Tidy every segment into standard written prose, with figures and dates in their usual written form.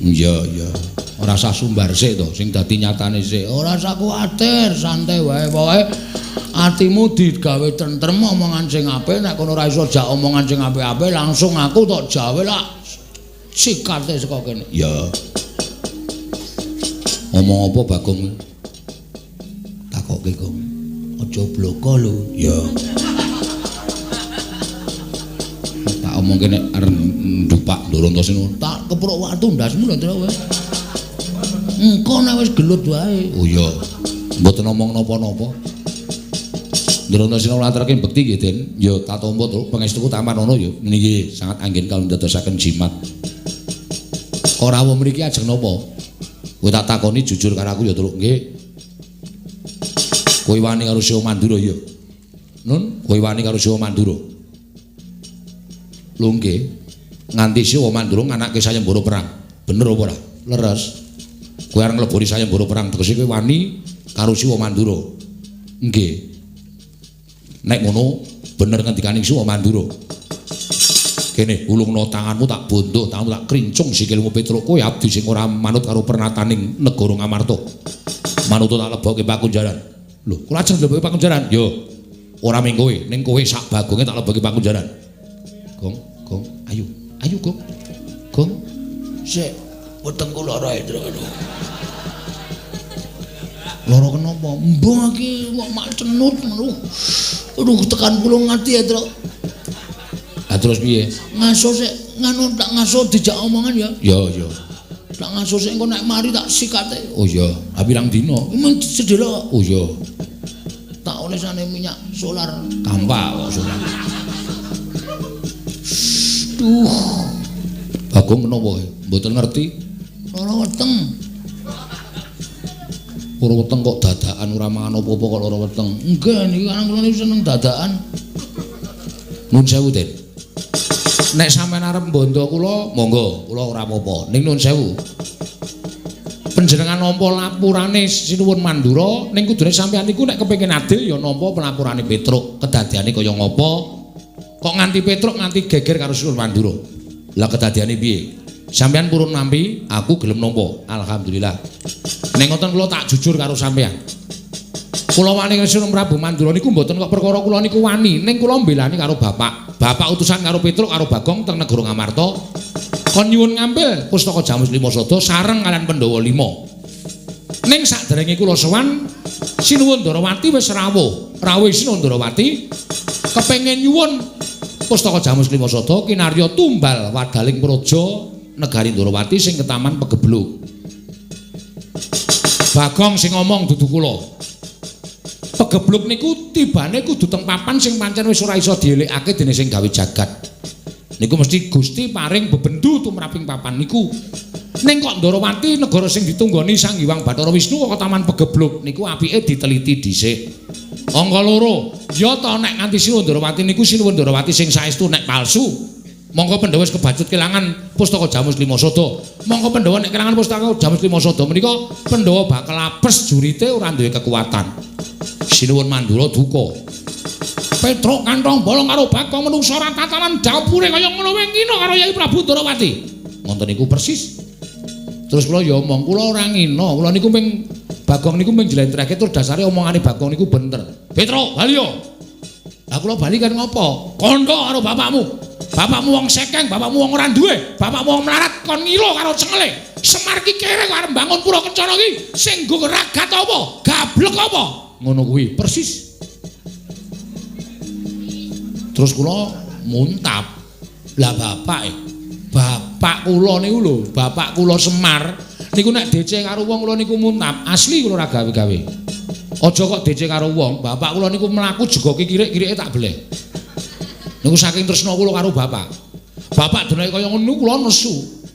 Iya, iya. Ora usah sumbar sik to, sing dadi nyatane sik. Ora usah kuwatir, santai wae. Pokoke atimu digawe tentrem omongan sing apik, nek kono ora iso jak omongan sing apik-apik langsung aku tok jawe lak sikate saka kene. Iya. Omong apa Bagong? Takoke, Gong. Aja bloko lho. Iya. Tak omongke nek arep ndupak Ndorantosena, tak kepruk watu ndasmu lho, Tru. Engko nek wis gelut wae. Oh iya. Mboten omong napa-napa. Ndorantosena latrake bekti nggih, Den. Ya tak tampa, Truk. Pangestuku tampan ana ya. Nggih, sangat anggen kawula ndadosaken jimat. Ora rawuh mriki ajeng napa? Kowe tak takoni jujur karo aku ya, Truk. Nggih. Kowe wani karo Siwa Mandura ya? Nun, kowe wani karo Siwa Mandura? Lho nggih. Nganti Siwa Mandura nganake sayembara perang. Bener apa ora? Leres. Kowe arep ngleboni sayembara perang tegese kowe wani karo Siwa Mandura. Nggih. Nek ngono bener ngendikaning Siwa Mandura. Kene ulungno tanganmu tak bondoh, tanganmu tak krincung sikilmu Petruk. Kowe abdi sing ora manut karo pernataning negara Ngamarta. Manut tak lebokke pakunjaran. Lho, kula ajeng lebokke pakunjaran. Yo. Ora ming kowe, ning kowe sak bagonge tak lebokke pakunjaran. Gong, gong, ayo. Ayo, Gong. Gong. Sik, wetengku lara, Indra. Lara kenapa? Mbah iki kok mak cenut ngono. Aduh, tekan pulung ati, Indra. Lah terus piye? Ngaso sik, nganu tak ngaso dijak omongan ya. Ya, ya. Tak ngaso sik engko nek mari tak sikate. Oh iya, ha pirang dina? Mung sedhela. Oh iya. Tak olesane minyak solar. Kampak kok solar. Duh. Bagong menapa kowe? Mboten ngerti. Lara weteng. Lara weteng kok dadakan ora mangan apa-apa kok lara weteng. Nggih, niki kan kula niku seneng dadakan. Nun sewu, Den. Nek sampeyan arep mbondo kula, monggo, kula ora apa-apa. Ning nun sewu. Panjenengan nampa lapurane Sinuwun Mandura, ning kudune sampeyan niku nek kepengin adil ya nampa pelapurane Petruk. Kedadiane kaya ngapa? Kok nganti Petruk nganti geger karo Sinuwun Mandura? Lah kedadiane piye? Sampeyan purun nampi, aku gelem nampa. Alhamdulillah. Ning ngoten kula tak jujur karo sampeyan. Kula wani karo Sinuwun Prabu Mandura niku mboten kok perkara kula niku wani, ning kula mbelani karo bapak. Bapak utusan karo Petruk karo Bagong teng negara Ngamarta kon nyuwun ngambil pustaka Jamus Lima Sada sareng kalian Pandhawa 5. Ning saderenge kula sowan Sinuwun Ndarawati wis rawuh. Rawuh Sinuwun Ndarawati kepengin nyuwun pustaka Jamus Lima Sada kinarya tumbal wadaling praja negari Ndarawati sing ketaman pegebluk. Bagong sing ngomong dudu kula. Pegebluk niku tibane kudu teng papan sing pancen wis ora iso dielikake dening sing gawe jagat. Niku mesti Gusti paring bebendu tumraping papan niku. Ning kok Ndarawati negara sing ditunggoni Sang Hyang Bathara Wisnu kok ketaman pegebluk niku apike diteliti dhisik. Angka loro, ya ta nek nganti Sinuwun Ndarawati niku Sinuwun Ndarawati sing saestu nek palsu. Mongko Pandhawa wis kebacut kelangan pustaka Jamus Lima Sada. Mongko Pandhawa nek kelangan pustaka Jamus Lima Sada menika Pandhawa bakal apes jurite ora duwe kekuatan. Sinuwun Mandura duka. Petruk kantong bolong karo Bagong menungsa ora tatanan dapure kaya ngono wae ngina karo Yai Prabu Ndarawati. Ngoten niku persis. Terus kula ya omong, kula ora ngina, kula niku ping Bagong niku ping jlentrehke tur dasare omongane Bagong niku bener. Petruk, bali yo. Lah kula bali kan ngopo? Kandha karo bapakmu. Bapakmu wong sekeng, bapakmu wong ora duwe, bapakmu wong melarat kon ngilo karo cengele. Semar ki kere kok arep mbangun pura kencana ki sing nggo ragat apa? Gablek apa? Ngono kuwi persis. Terus kula muntap. Lah bapak bapak kula niku lho, bapak kula Semar niku nek DC karo wong kula niku muntap, asli kula ora gawe-gawe. Aja kok DC karo wong, bapak kula niku mlaku jegoke kirik-kirike tak beleh. Niku saking tresna kula karo bapak. Bapak deneke kaya ngono kula nesu.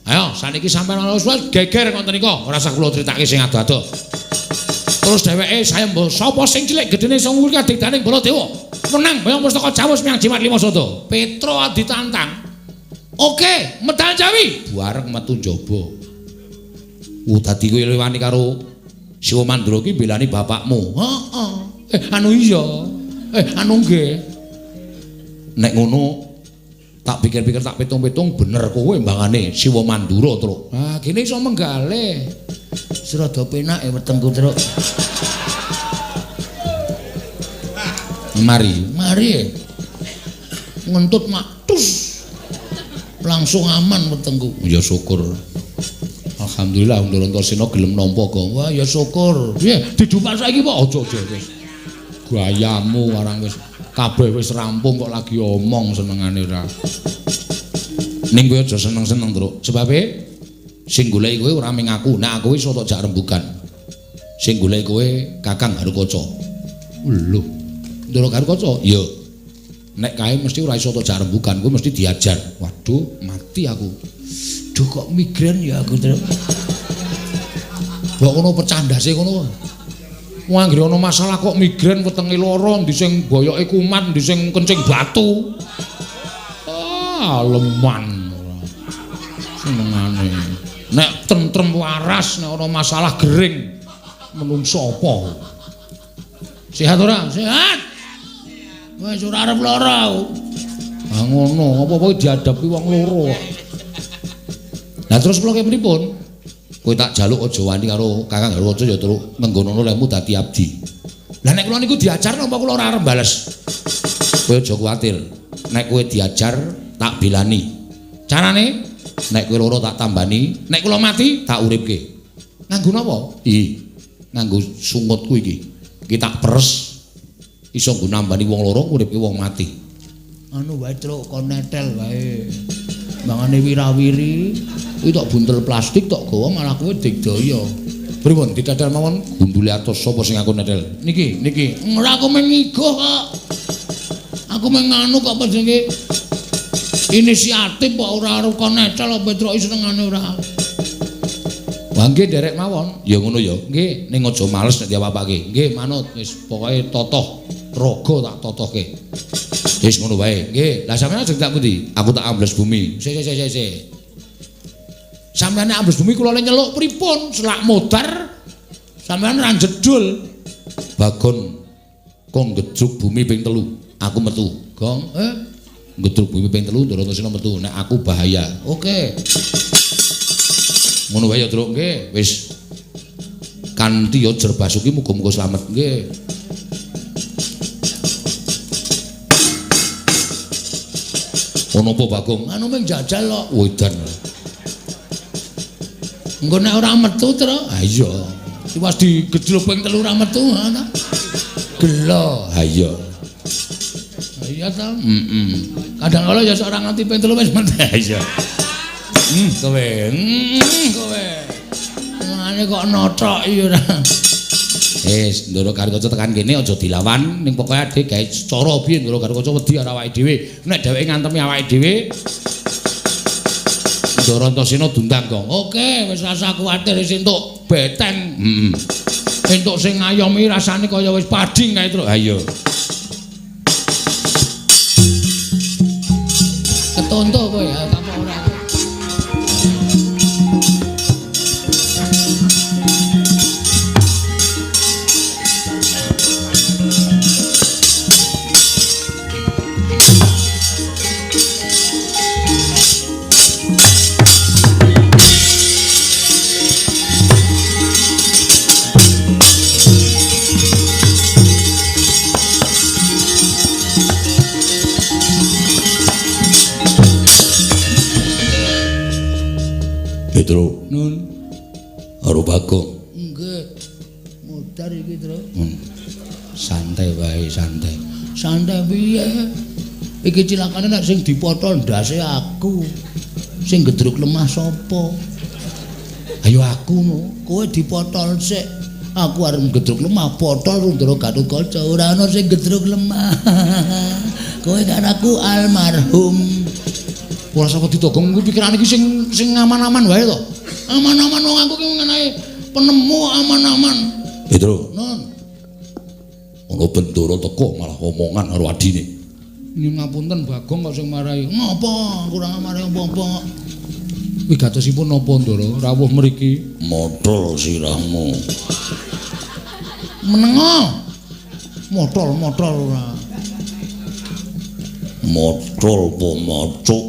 Ayo saniki sampeyan wis geger ngoten nika, ora usah kula critake sing ado-ado. Terus dheweke sayemba sapa sing cilik gedene sing kuwi kadigdaning Baladewa. Menang boyong pustaka Jamus menyang Jimat Lima Sada. Petro ditantang. Oke, medal Jawi. Bareng metu njaba. Dadi kowe wani karo Siwa Mandura ki mbelani bapakmu. Heeh. Anu iya. Anu nggih. Nek ngono Tak pikir-pikir tak pitung-pitung bener kowe mbangane Siwa Mandura, Truk. Ah, kene iso menggale. Rada penak ya wetengku, Truk. Mari, mari. Ngentut mak tus. Langsung aman wetengku. Ya syukur. Alhamdulillah Ndara Antasena gelem nampa kok. Wah, ya syukur. Piye didupak saiki apa? Aja-aja wis. Gayamu warang wis kabeh wis rampung kok lagi omong senengane ora. Ning kowe aja seneng-seneng, Truk. Sebabe sing goleki kowe ora mung aku, nek aku iso tok jak rembugan. Sing goleki kowe Kakang Garukaca. Lho, Ndara Garukaca? Iya. Nek kae mesti ora iso tok jak rembugan, kowe mesti diajar. Waduh, mati aku. Duh kok migrain ya aku, Truk. Mbok ngono pecah ndase ngono. Wong anggere ana masalah kok migrain wetenge lara, ndi sing boyoke kumat, ndi sing kencing batu. Ah, leman ora. Senengane. Nek tentrem waras, nek ana masalah gering menungso apa? Sehat ora? Sehat. Wis ora arep lara aku. Ah ngono, apa-apa dihadapi wong loro kok. Lah terus kula pripun? Kowe tak jaluk aja wani karo Kakang Garukaca ya Truk, ngenggonono lehmu dadi abdi. Lah nek kula niku diajar napa kula ora arep bales? Kowe aja kuwatir. Nek kowe diajar tak belani. Carane nek kowe loro tak tambani, nek kula mati tak uripke. Nganggo napa? Ih, nganggo sungutku iki. Iki tak peres iso nggo nambani wong loro nguripke wong mati. Anu wae Truk, kon netel wae. Mangane wirawiri, kuwi tok buntel plastik tok gawa malah kowe digdaya. Pripun ditetel mawon gundule atos sapa sing aku netel? Niki, niki. Ora aku mung ngigoh kok. Aku mung nganu kok apa jenenge? Inisiatif kok ora arep kon netel apa Truk senengane ora. Wah nggih nderek mawon. Ya ngono ya. Nggih, ning aja males nek diapa-apake. Nggih, manut wis pokoke totoh raga tak totohke. Wis ngono wae. Nggih. Lah sampeyan ajeng tak pundi? Aku tak ambles bumi. Sik sik sik sik. Sampeyan nek ambles bumi kula le nyeluk pripun? Selak modar sampeyan ra jedul. Bagon kok ngedruk bumi ping 3. Aku metu. Gong, ngedruk bumi ping 3 Ndara Antasena metu. Nek aku bahaya. Oke. Ngono wae ya, Truk. Nggih, wis. Kanthi ya Jer Basuki muga-muga slamet. Nggih. Ono apa Bagong? Anu mung jajal kok. Wedan. Engko nek ora metu, Truk. Ha iya. Tiwas digejluk ping 3 ora metu, ha ta. Gelo. Ha iya. Ha iya ta. Heeh. Kadang kala ya ora nganti ping 3 wis metu. Ha iya. Kowe. Kowe. Mangane kok nothok iki ora. Wis, Ndara Garukaca tekan kene aja dilawan, ning pokoke adhe gawe cara piye Ndara Garukaca wedi karo awake dhewe. Nek dheweke ngantemi awake dhewe, Ndara Antasena dundang, Gong. Oke, wis rasa kuwatir wis entuk beteng. Heeh. Entuk sing ngayomi rasane kaya wis padhing kae, Truk. Ha iya. Ketonto kowe ya, apa ora? Petro. Nun. Karo Bagong. Nggih. Modar iki, Tru. Santai wae, santai. Santai piye? Iki cilakane nek sing dipotol ndase aku. Sing gedruk lemah sapa? Ayo aku no. Kowe dipotol sik. Aku arep gedruk lemah, potol Rundara Gatotkaca. Ora ana sing gedruk lemah. Kowe kan aku almarhum. Ora sapa ditogong kuwi pikirane iki sing aman-aman wae to. Aman-aman wong aku ki mengenai penemu aman-aman. Petro. Non. Ana bendara teko malah omongan karo adine. Nyuwun ngapunten Bagong kok sing marahi. Ngopo? Kurang marahi apa-apa. Wigatosipun napa Ndara rawuh mriki? Motol sirahmu. Menengo. Motol-motol ora. Motol po mocok.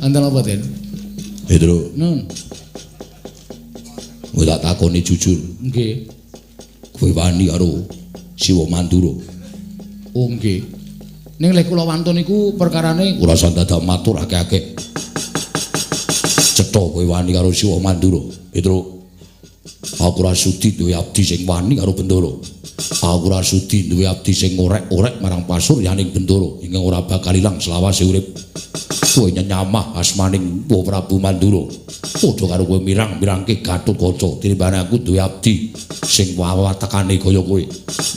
Enten apa, Den? Petro. Nun. Kowe tak takoni jujur. Nggih. Kowe wani karo Siwa Mandura? Oh nggih. Ning lek kula wantun niku perkarane ora usah dadak matur akeh-akeh. Cetha kowe wani karo Siwa Mandura. Petro. Aku ora sudi duwe abdi sing wani karo Bendara. Aku ora sudi duwe abdi sing ngorek-orek marang pasuryaning Bendara ingkang ora bakal ilang selawase urip. Kowe nyenyamah asmaning Prabu Mandura. Padha karo kowe mirang-mirangke Gatotkaca tinimbang aku duwe abdi sing wawatekane kaya kowe.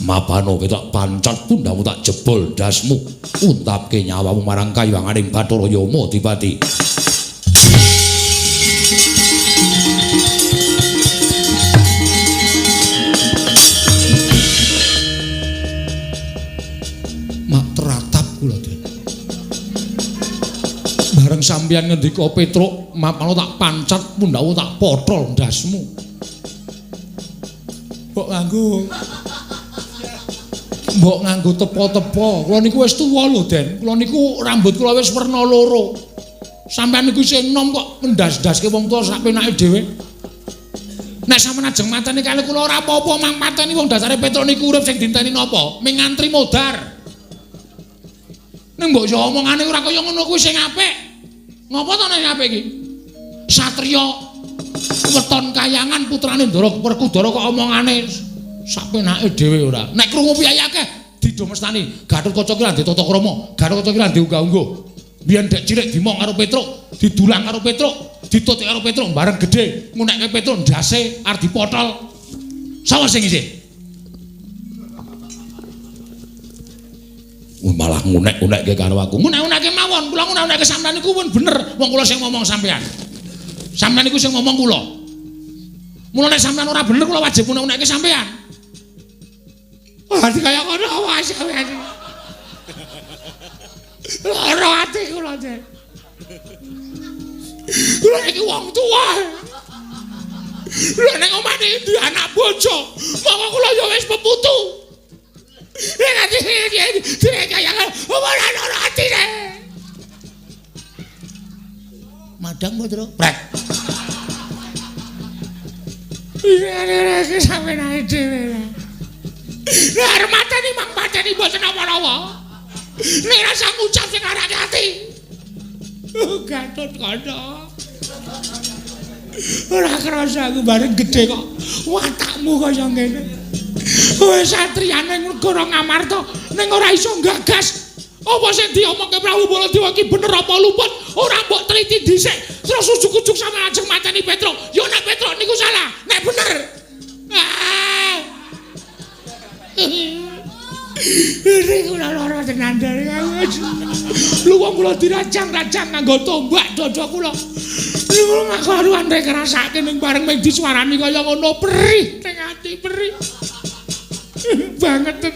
Mapano kowe tak pancat pundhamu tak jebol ndasmu, untapke nyawamu marang kayuwanganing Bathara Yama Dipati. Mak teratap kula, Den. Bareng sampeyan ngendika Petruk, mapano tak pancat pundhamu tak potol ndasmu. Mbok nganggo tepo-tepo. Kula niku wis tuwa lho, Den. Kula niku rambut kula wis werna loro. Sampeyan niku isih enom kok ngendas-ndaske wong tuwa sak penake dhewe. Nek sampeyan ajeng mateni kali kula ora apa-apa, mang mateni wong dasare Petruk niku urip sing dinteni napa? Ming ngantri modar. Ning mbok yo omongane ora kaya ngono kuwi sing apik. Ngopo to nek apik iki? Satriya weton kayangan putrane Ndara Werkudara kok omongane sak penake dhewe ora. Nek krungu piyayi akeh didomestani. Gatotkaca ki ora ndek tata krama, Gatotkaca ki ora ndek unggah-ungguh. Biyen dek cilik dimong karo Petruk, didulang karo Petruk, ditutik karo Petruk bareng gedhe, ngunekke Petruk ndase arep dipotol. Sapa sing isih? Malah ngunek-unekke karo aku. Ngunek-unekke mawon, kula ngunek-unekke sampeyan niku pun bener, wong kula sing ngomong sampeyan. Sampeyan niku sing ngomong kula. Mula nek sampeyan ora bener kula wajib ngunek-unekke sampeyan. Wah, kaya ngono wae sampeyan. Lara ati kula, Den. Kula iki wong tuwa. Lha nek omah iki anak bojo, monggo kula ya wis peputu. Madang apa, Tru? Prek. Sampeyan dhewe. Nek arep mateni mang pateni mboten napa-napa. Nek rasa ngucap sing arake ati. Gatotkaca. Ora krasa aku bareng gedhe kok watakmu kaya ngene. Kowe satriyane negara Ngamarta ning ora iso nggagas. Apa sing diomongke Prabu Baladewa iki bener apa luput? Ora mbok teliti dhisik. Terus ujug-ujug sampeyan ajeng mateni Petruk. Ya nek Petruk niku salah, nek bener. Ah. Ini kula lara tenan dari aku. Lu wong kula dirajang-rajang nganggo tombak dada kula. Niku karuan rek ngrasake ning bareng ming disuarani kaya ngono perih ning ati perih. Banget.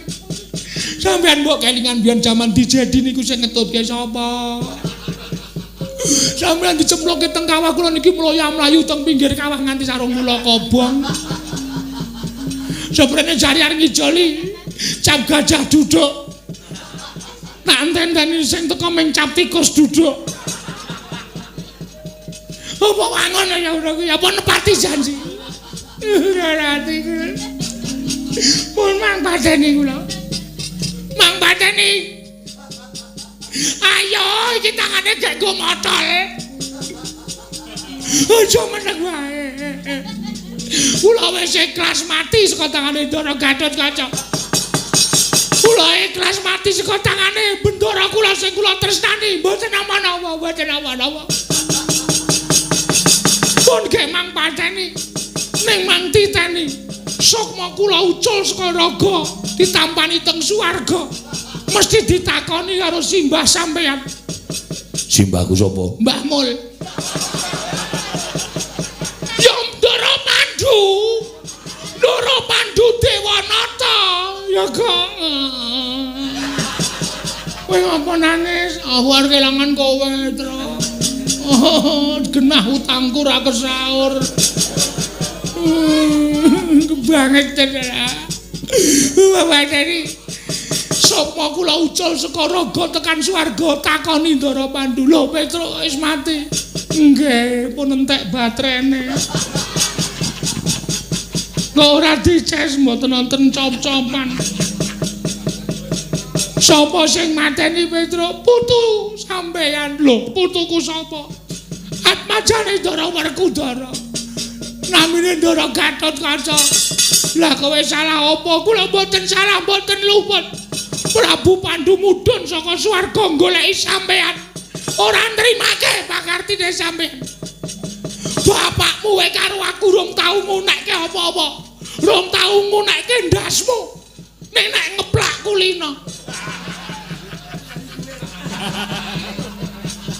Sampeyan mbok kelingan biyen jaman dijedi niku sing ngetutke sapa? Sampeyan dicemplokke teng kawah kula niki mloya-mlayu teng pinggir kawah nganti sarung kula kobong. Seprene jari arep ngijoli cap gajah duduk. Tak enten-enteni sing teko ming cap tikus duduk. Apa wangun ya ora kuwi apa nepati janji. Ora ati kula. Mun mang pateni kula. Mang pateni. Ayo iki tangane gek nggo motol. Aja meneng wae. Kula wis ikhlas mati saka tangane Ndara Gatotkaca. Kula ikhlas mati saka tangane Bendara kula sing kula tresnani, mboten napa-napa, mboten napa-napa. Pun gek mang pateni ning mang titeni. Sukma kula ucul saka raga ditampani teng swarga. Mesti ditakoni karo simbah sampeyan. Simbahku sapa? Mbah Mul. Ya Ndara Pandu. Ndara Pandu Dewanata. Ya kok. Kowe ngapa nangis? Aku arep kelangan kowe, Tru. Oh, genah utangku ra kesaur. Kebanget tenan. Bapak tadi. Sukma kula ucul saka raga tekan swarga takoni Ndara Pandu. Lho Petruk wis mati. Nggih, pun entek baterene. Kok ora dices mboten wonten cop-copan. Sapa sing mateni Petruk? Putu sampeyan. Lho, putuku sapa? Atmajane Ndara Werkudara. Namine Ndara Gatotkaca. Lah kowe salah apa? Kula mboten salah, mboten luput. Prabu Pandu mudhun saka swarga goleki sampeyan. Ora nrimake pakartine sampeyan. Bapakmu wae karo aku rong tau ngunekke apa-apa. Rong tau ngunekke ndasmu. Nek nek ngeplak kulino.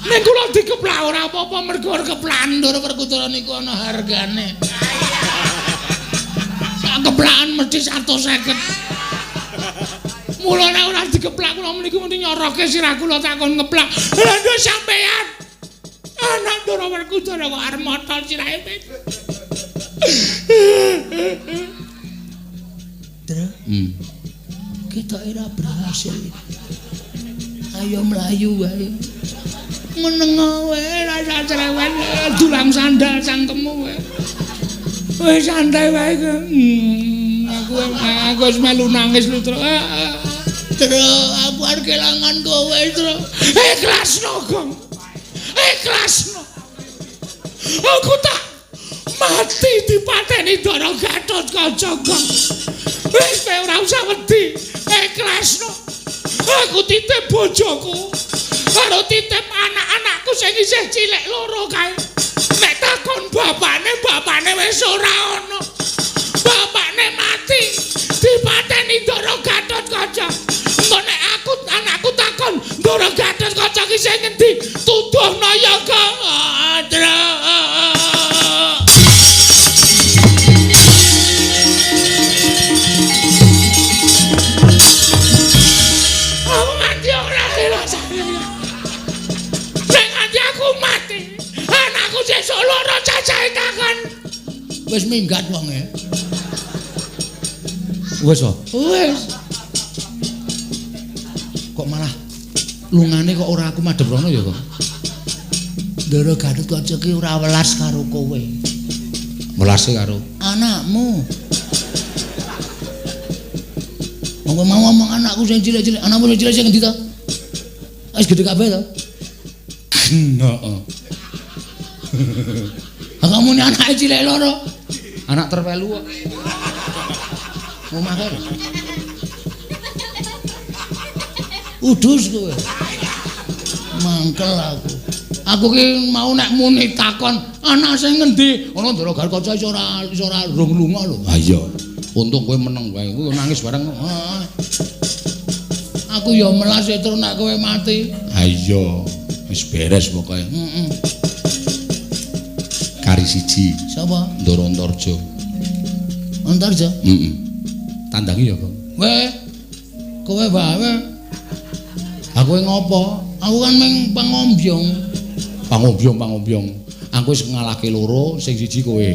Nek kula dikeplak ora apa-apa mergo keplakan Ndara Werkudara niku ana hargane. Sak keplakan mesti 150. Mula nek ora dikeplak kula meniku mesti nyoroke sirah kula takon ngeplak. Lha nduk sampeyan. Anak Ndara Werkudara kok arep motol sirahe Petruk. Dra. Ketoke ora berhasil. Ayo mlayu wae. Meneng wae rasa cerewet dulang sandal cangkemmu wae. Wis santai wae. Aku wis melu nangis lho, Truk. Truk, aku arep kelangan kowe, Truk. Ikhlasno, Gong. Ikhlasno. Aku tak mati dipateni Ndara Gatotkaca, Gong. Wis kowe ora usah wedi. Ikhlasno. Aku titip bojoku karo titip anak-anakku sing isih cilik loro kae. Nek takon bapakne, bapakne wis ora ana. Bapakne mati dipateni Ndara Gatotkaca. Engko nek aku anakku takon Ndara Gatotkaca ki sing ngendi? Tuduhno ya, Kang. Aku nganti ora rasane. Nek nganti aku mati, anakku sesuk loro cacahe takon. Wis minggat wonge. Wis to? Wis. Kok malah lungane kok ora aku madhep rono ya kok. Ndara Gatotkaca ki ora welas karo kowe. Welase karo anakmu. Wong mau ngomong anakku sing cilik-cilik, anakmu sing cilik sing ngendi to? Wis gedhe kabeh to? Heeh. Ha kamu ni anake cilik loro. Anak terwelu kok. Omah kae. Udus kowe. Mangkel aku. Aku ki mau nek muni takon anak sing ngendi? Ana Ndara Gatotkaca iso ora rong lunga lho. Ha iya. Untung kowe meneng wae. Kowe nangis bareng. Heeh. Aku ya melas terus nek kowe mati. Ha iya. Wis beres pokoke. Heeh. Kari siji. Sapa? Ndara Antarja. Antarja? Heeh. Tandangi ya, Kang. Weh. Kowe wae. Aku ngopo? Aku kan mung pangombyong. Pangombyong, pangombyong. Aku wis ngalahke loro, sing siji kowe.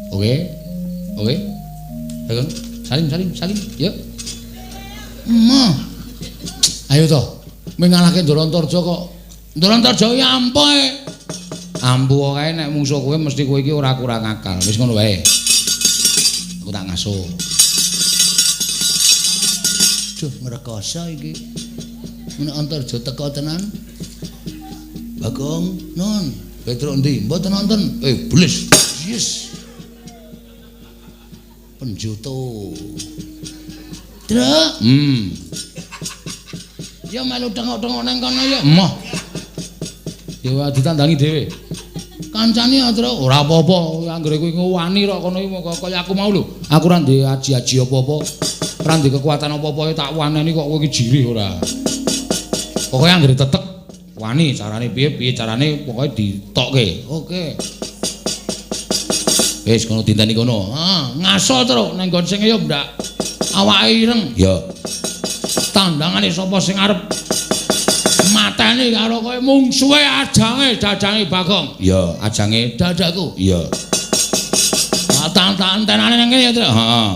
Oke? Oke? Ayo, salim, salim, salim. Yuk. Emoh. Ayo to. Mung ngalahke Ndara Antarja kok. Ndara Antarja ya ampuh. Ampuh kae nek mungsuh kowe mesti kowe iki ora kurang akal. Wis ngono wae. Aku tak ngasuh. Duh, ngrekoso iki. Nek Antarja teko tenan. Bagong, nun, Petruk endi? Mboten nonton. Blis. Yes. Penjoto. Truk. Ya melu tengok-tengok nang kono ya. Emoh. Ya ditandangi dhewe. Kancane ya, Truk. Ora apa-apa, anggere kowe wani kok kono iki kaya aku mau lho. Aku ora ndek aji-aji apa-apa. Ora ndek kekuatan apa-apa tak waneni kok kowe iki jirih ora. Pokoke anggere tetek wani carane piye-piye carane pokoke ditokke. Oke. Wis kono dinteni kono. Ah, ngaso Truk nang nggon sing ya ndak awake ireng. Ya. Tandangane sapa sing arep mateni karo kowe mungsuhe ajange dadange Bagong. Ya, ajange dadaku. Iya. Ah, tantanane nang kene ya, Truk. Heeh.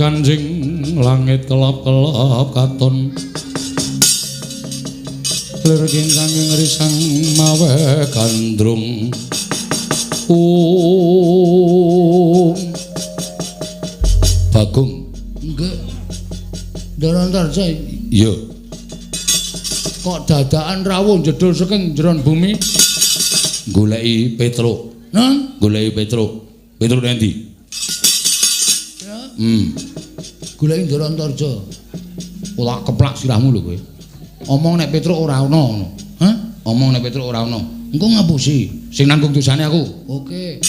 Kanjeng langit kelap-kelap katon. Lir kincang risang mawe gandrung. Bagong. Nggih. Ndara Antarja. Iya. Kok dadakan rawuh jedul saking jeron bumi? Goleki Petruk. Nang? Goleki Petruk. Petruk endi? Ya. Goleki Ndara Antarja. Ora keplak sirahmu lho kowe. Omong nek Petruk ora ana ngono. Hah? Omong nek Petruk ora ana. Engko ngapusi. Sing nanggung dosane aku. Oke.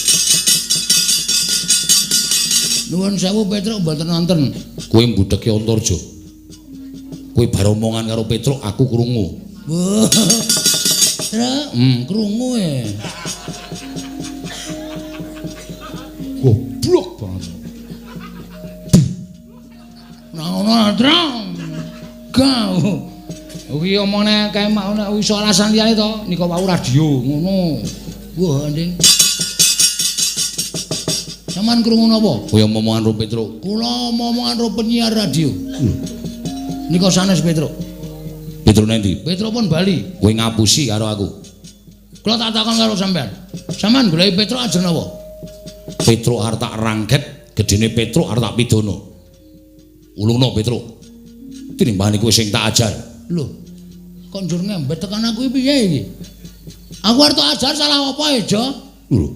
Nuwun sewu Petruk mboten wonten. Kowe mbudheki Antarja. Kowe bar omongan karo Petruk aku krungu. Wah. Truk, krungu e. Goblok banget. Nah ngono, Truk. Gau. Kuwi omongane kae mau nek iso alasan liyane to, nika wau radio ngono. Wah, Nding. Sampeyan krungu napa? Kowe omongan karo Petruk. Kula omongan karo penyiar radio. Nika sanes Petruk. Petruk nendi? Petruk pun bali. Kowe ngapusi karo aku. Kula tak takon karo sampeyan. Sampeyan goleki Petruk ajeng napa? Petruk arep tak rangket, gedene Petruk arep tak pidana. Ulungno Petruk. Tinimbangane kowe sing tak ajar. Lho, kok njur ngembet tekan aku iki piye iki? Aku arep tak ajar salah apa e, Jo? Lho.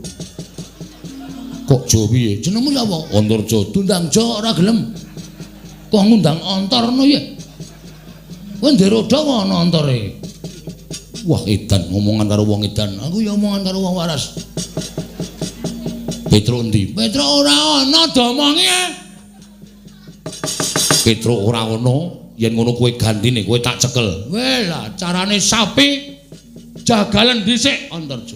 Kok Jo piye? Jenengmu sapa? Antarja. Dundang Jo ora gelem. Kok ngundang Antar ngono ya? Kowe ndek roda kok ana antare. Wah, edan ngomongan karo wong edan. Aku ya omongan karo wong waras. Petruk endi? Petruk ora ana domongi. Petruk ora ana. Yen ngono kowe gantine, kowe tak cekel. Weh lah, carane sapi jagalen dhisik Antarja.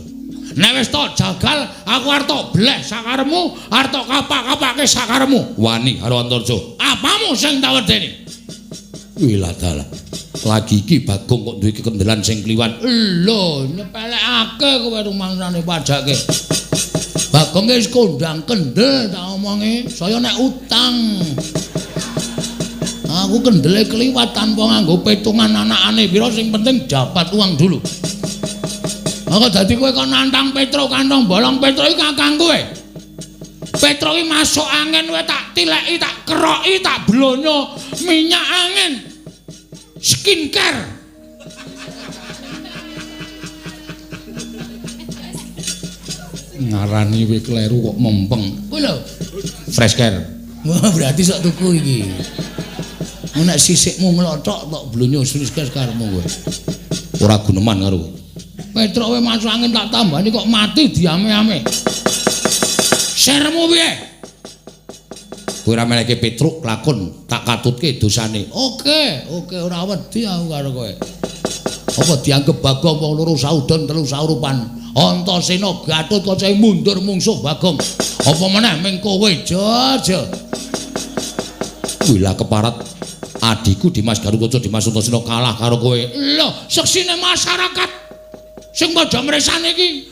Nek wis tok jagal, aku arep tok bleh sakaremu, arep tok kapak-kapake sakaremu. Wani karo Antarja. Apamu sing tak wedeni? Wih lah dalah. Lagi iki Bagong kok duwe kekendelan sing kliwat. Lho, nyepelekake kowe rumangsane pajake. Bagong wis kondang kendel tak omongi, saya nek utang. Aku kendele kliwat tanpa nganggo petungan anakane pira, sing penting dapat uang dulu. Maka dadi kowe kok nantang Petruk kantong bolong. Petruk iki kakang kowe. Petruk iki masuk angin kowe tak tileki, tak keroki, tak blonyo minyak angin. Skincare. Ngarani kowe kleru kok mempeng. Kowe lho, fresh care. Wah, berarti sok tuku iki. Nek sisikmu nglothok tok blonyo skincare karepmu kowe. Ora guneman karo kowe. Petruk kowe masuk angin tak tambani kok mati diame-ame. Sermu piye? Kowe ora meleke Petruk lakon tak katutke dosane. Oke, oke ora wedi aku karo kowe. Apa dianggep Bagong wong loro saudon telu saurupan. Antasena Gatotkaca mundur mungsuh Bagong. Apa meneh ming kowe aja. Kuwi lah keparat adikku Dimas Garukaca Dimas Antasena kalah karo kowe. Lho, seksine masyarakat sing padha mresane iki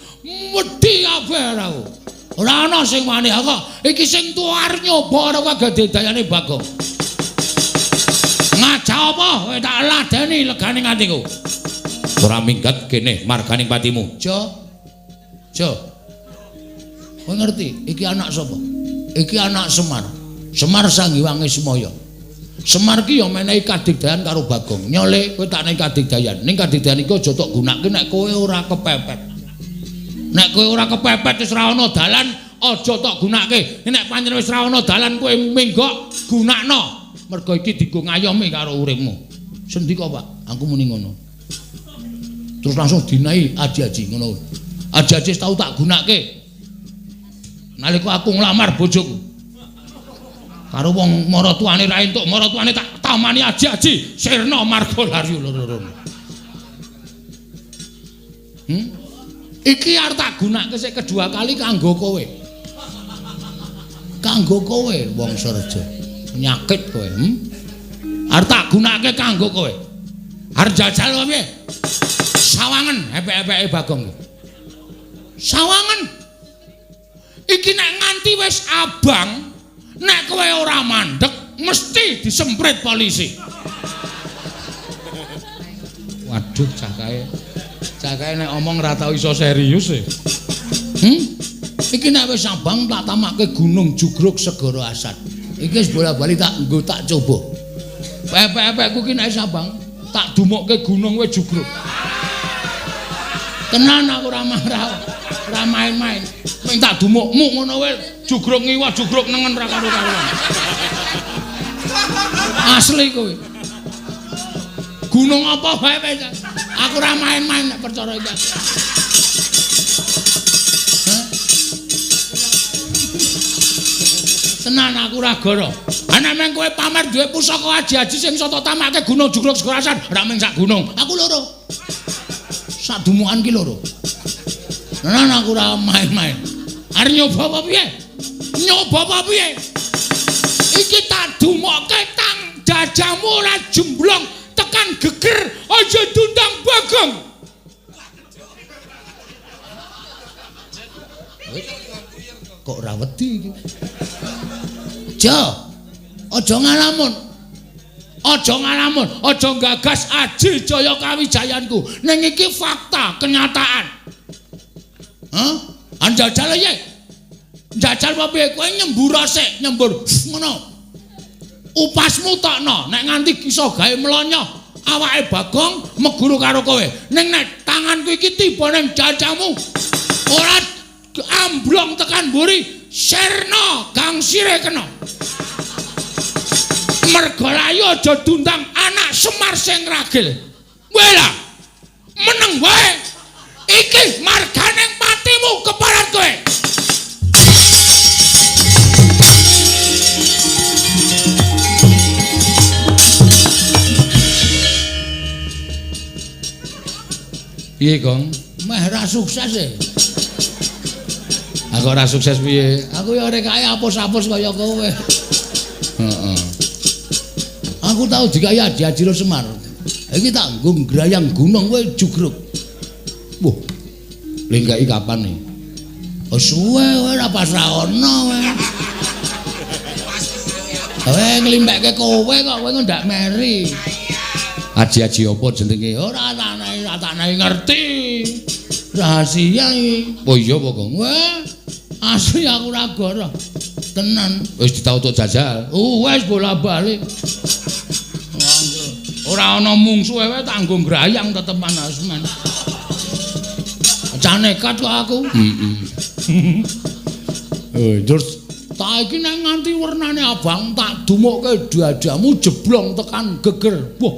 wedi kabeh aku. Ora ana sing wani kok. Iki sing tuwa arep nyoba karo kagedayane Bagong. Ngajak apa kowe tak ladeni legane atiku. Ora minggat kene marganing patimu. Jo. Jo. Kowe ngerti iki anak sapa? Iki anak Semar. Semar Sang Hyang Ismaya. Semar ki ya menehi kadigdayan karo Bagong. Nyole kowe tak nehi kadigdayan. Ning kadigdayan iki aja tok gunake nek kowe ora kepepet. Nek kowe ora kepepet wis ora ana dalan, aja tok gunake. Nek pancen wis ora ana dalan kowe minggok gunakno. Mergo iki dienggo ngayomi karo uripmu. Sendika, Pak, aku muni ngono. Terus langsung dinahi aji-aji ngono. Aji-aji tau tak gunake. Nalika aku nglamar bojoku. Karo wong maratuane ra entuk, maratuane tak tamani aji-aji sirna marga laryu loro-loro. Iki arep tak gunake sik kedua kali kanggo kowe. Kanggo kowe wong Sarja. Penyakit kowe, Arep tak gunake kanggo kowe. Arep jajal piye? Sawangen epek-epeke Bagong. Sawangen. Iki nek nganti wis abang, nek kowe ora mandeg, mesti disemprit polisi. Waduh, cah kae. Cah kae nek omong ora tau iso serius e. Iki nek wis abang tak tamakke Gunung Jugruk Segara Asat. Iki wis bola-bali tak nggo tak coba. Pepek-pepekku ki nek wis abang tak dumukke gunung wis jugruk. Tenan aku ora marah, ora main-main. Ming tak dumukmu ngono wae jugruk ngiwa jugruk nengen ra karo-karuan. Asli kowe. Gunung apa wae wis. Aku ora main-main nek perkara iki. Tenan aku ora goro. Ana meng kowe pamer duwe pusaka aji-aji sing iso tok tamake Gunung Jugruk Segara Asat, ora mung sak gunung. Aku loro. Sak dumukan ki loro. Tenan aku ora main-main. Arep nyoba apa piye? Nyoba apa piye? Iki tak dumokke tang jajamu ora jemblong tekan geger aja diundang Bagong. Kok ora wedi iki? Jo, aja ngalamun. Aja ngalamun, aja gagas aji jaya kawijayanku. Ning iki fakta, kenyataan. Hah? Anjajal piye? Njajal apa piye? Kowe nyembur sik, nyembur ngono. Upasmu tokno, nek nganti iso gawe mlonyoh awake Bagong meguru karo kowe. Ning nek tanganku iki tiba ning jajamu, ora amblong tekan mburi, sirna gangsire kena. Mergolayu aja diundang anak Semar sing ragil. Wela, meneng wae. Iki marganing patimu keparat kowe. Piye, Gong? Meh ra sukses e. Aku ora sukses piye? Aku ya ora kaya apus-apus kaya kowe. Heeh. Aku tau dikai aji-aji Semar. Iki tak nggo ngrayang gunung kowe jugruk. Wah. Lengkai kapan nih? Oh suwe kowe ora pas ra ono kowe. Kowe nglimpekke kowe kok kowe ndak meri. Aji-aji apa jenenge? Ora tak ngerti. Rahasia iki. Oh iya apa, Gong? Wah, asli aku ora goro. Tenan. Wis ditautuk jajal. Wis bola-bali. Ora ana mungsuhe wae tak nggo ngrayang tetepan asman. Cah nekat kok aku. Heeh. Terus tak iki nek nganti wernane abang tak dumukke dadamu jeblong tekan geger. Wah.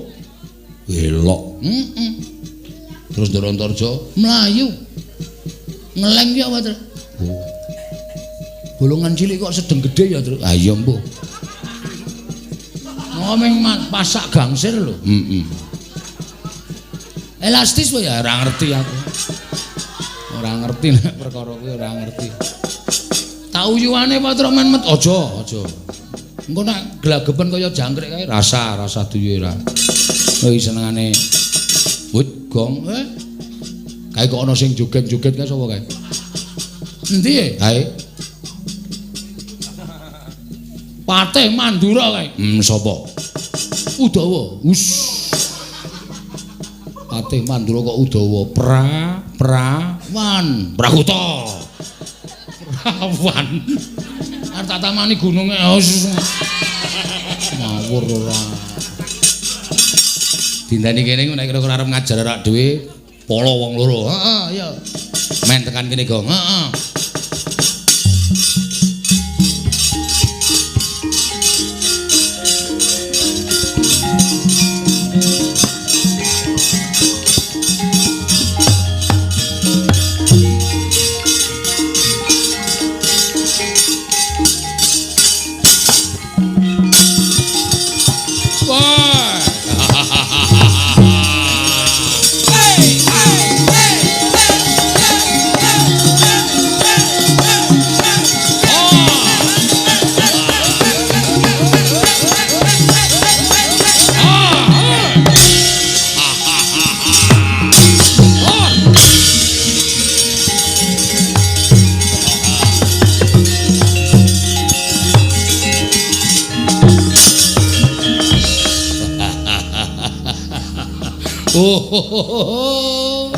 Elok. Heeh. Terus Ndoro Antarja mlayu. Ngeleng ki apa, Tru? Oh. Bolongan cilik kok sedeng gedhe ya, Tru? Ah iya, mbuh. Ngomong pasak gangsir lho. Heeh. Elastis wae ya ora ngerti aku. Ora ngerti nek perkara kuwi ora ngerti. Tak uyuane apa Tru men met aja, aja. Engko nek glagepen kaya jangkrik kae rasa duwe ora. Kuwi senengane wut gong. Kae kok ana sing joget-joget kae sapa kae? Endi e? Kae. Patih Mandura kae. Sapa? Udawa. Us. Patih Mandura kok Udawa. Pra Prawan. Prakuta. Prawan. Arep tak tamani gununge. Ngawur ora. Dinteni kene nek kira-kira arep ngajar arak dhewe polo wong loro. Heeh, iya. Men tekan kene, Gong. Heeh. Oh.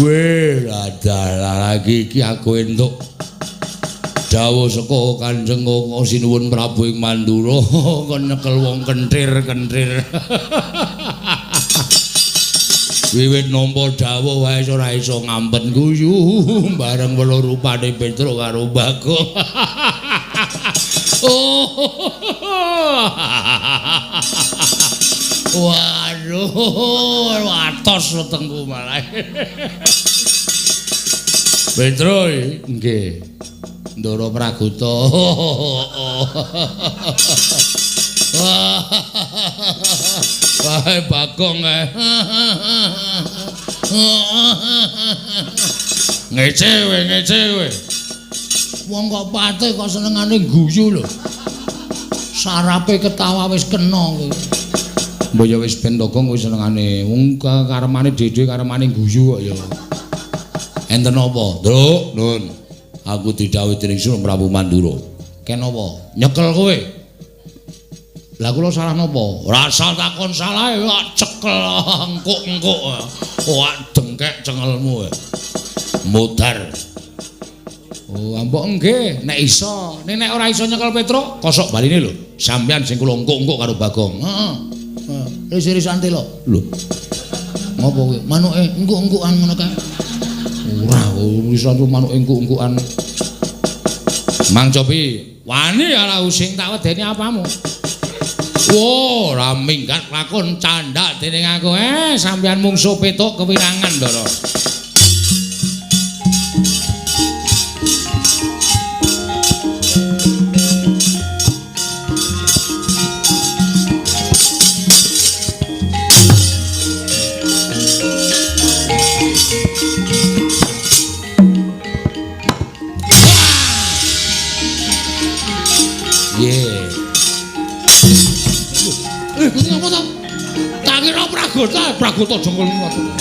Weh, adalah lagi iki aku entuk dawuh saka Kanjeng Sinuwun Prabu ing Mandura kon nyekel wong kenthir-kenthir. Wiwit nampa dawuh wae ora iso ngampet guyu bareng weluh rupane Petruk karo Bagong. Oh. Waduh, watos wetengku malah. Petruk nggih. Ndara Pragota. Wah, Bagong. Ngece we, ngece we. Wong kok pate kok senengane guyu lho. Sarape ketawa wis kena kowe. Mbok ya wis ben Bagong kowe senengane wong karemane dhewe karemane guyu kok ya. Enten apa? Ndruk, Nun. Aku didhawuhi dening Sunan Prabu Mandura. Ken apa? Nyekel kowe. Lah kula salah napa? Ora usah takon salahe, kok cekel engkuk-engkuk. Wah, dengkek cengelmu. Mudar. Oh, mbok nggih, nek iso. Nek ora iso nyekel Petruk, kosok baline lho. Sampeyan sing kula engkuk-engkuk karo Bagong. Heeh. Ris-risan telo. Lho. Ngopo kowe? Manuke engkuk-engkukan ngono kae. Ora, iso manuke engkuk-engkukan. Mang Copi, wani ala using tak wedeni apamu? Wo, ora minggat lakon candhak dening aku. Sampeyan mungsuh Petruk kewirangan, Ndara. Pragota jengkol ngono.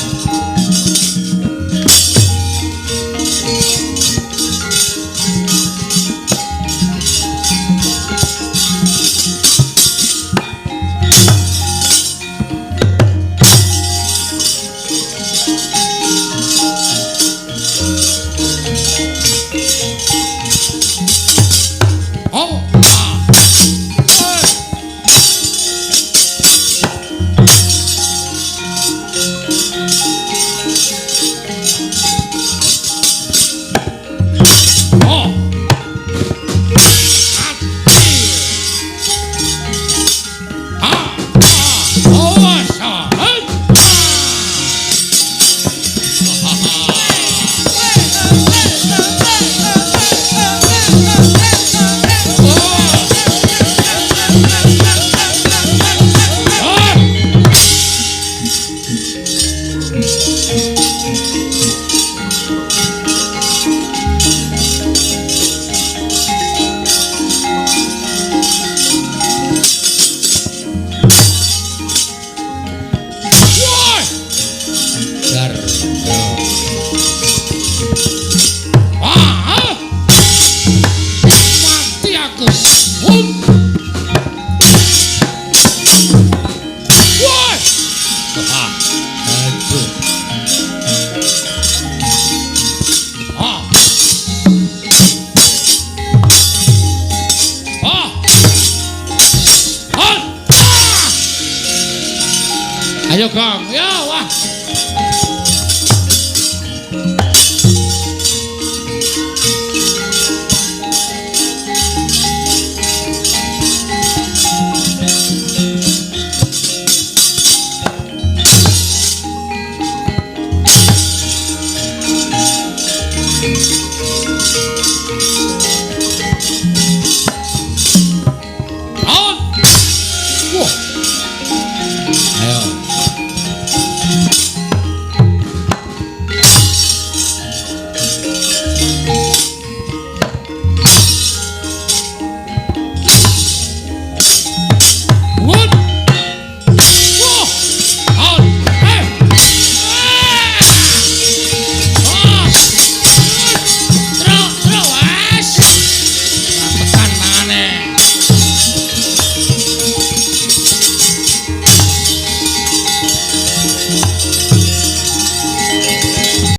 Ayo Kang,